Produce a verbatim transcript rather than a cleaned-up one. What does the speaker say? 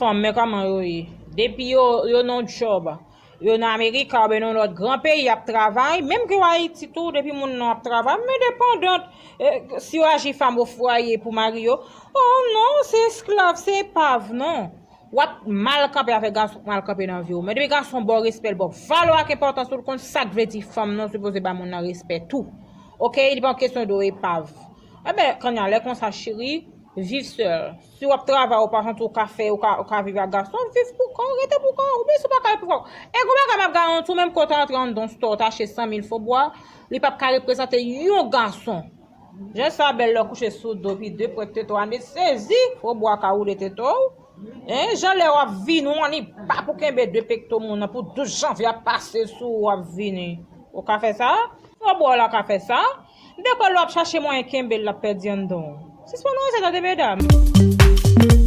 Fanm, men kòman yo ye? Depi yo, yo nan djòb, yo nan Amerika oubyen nan lòt gran peyi ap travay, menm ke w Ayiti tou, depi moun nan ap travay, m endepandant. E, si yo aji fanm ofwaye pou mari yo, oh non, se esklav, se epav, non. W ap mal kanpe avèk gason k mal kanpe nan vi w. Men depi gason ba w respè, l ba w valè ak enpòtans ou, l konn sa k vle di fanm nan, w sipoze ba moun nan respè tou. Oke, li pa yon kesyon de w epav. Enben, kounye a, lè konsa, cheri, viv sèl. Si w ap travay, ou pa santi w ka fè, ou ka, ou ka viv ak gason, viv pou kò w, rete pou kò w. Oubyen si w pa ka viv pou kò w. E gon bagay m ap garanti w, menm ke w ta antre anndan yon stò, w ta achte san mil fo bwa, li p ap ka reprezante yon gason. Jan sa bèl lè w kouche sou do, pi de pwent tete w, ann sezi, fo bwa ka woule tete w. Hein, jan lè w ap vini, w ann pa pou kenbe de pekto moun nan, pou douz janvye ap pase sou ou, w ap vini. Ou ka fè sa? Fo bwa w la ka fè sa? Depi lè w ap chache mwayen kenbe l, l ap pèdi anndan w. Sispann ranse tande, medam.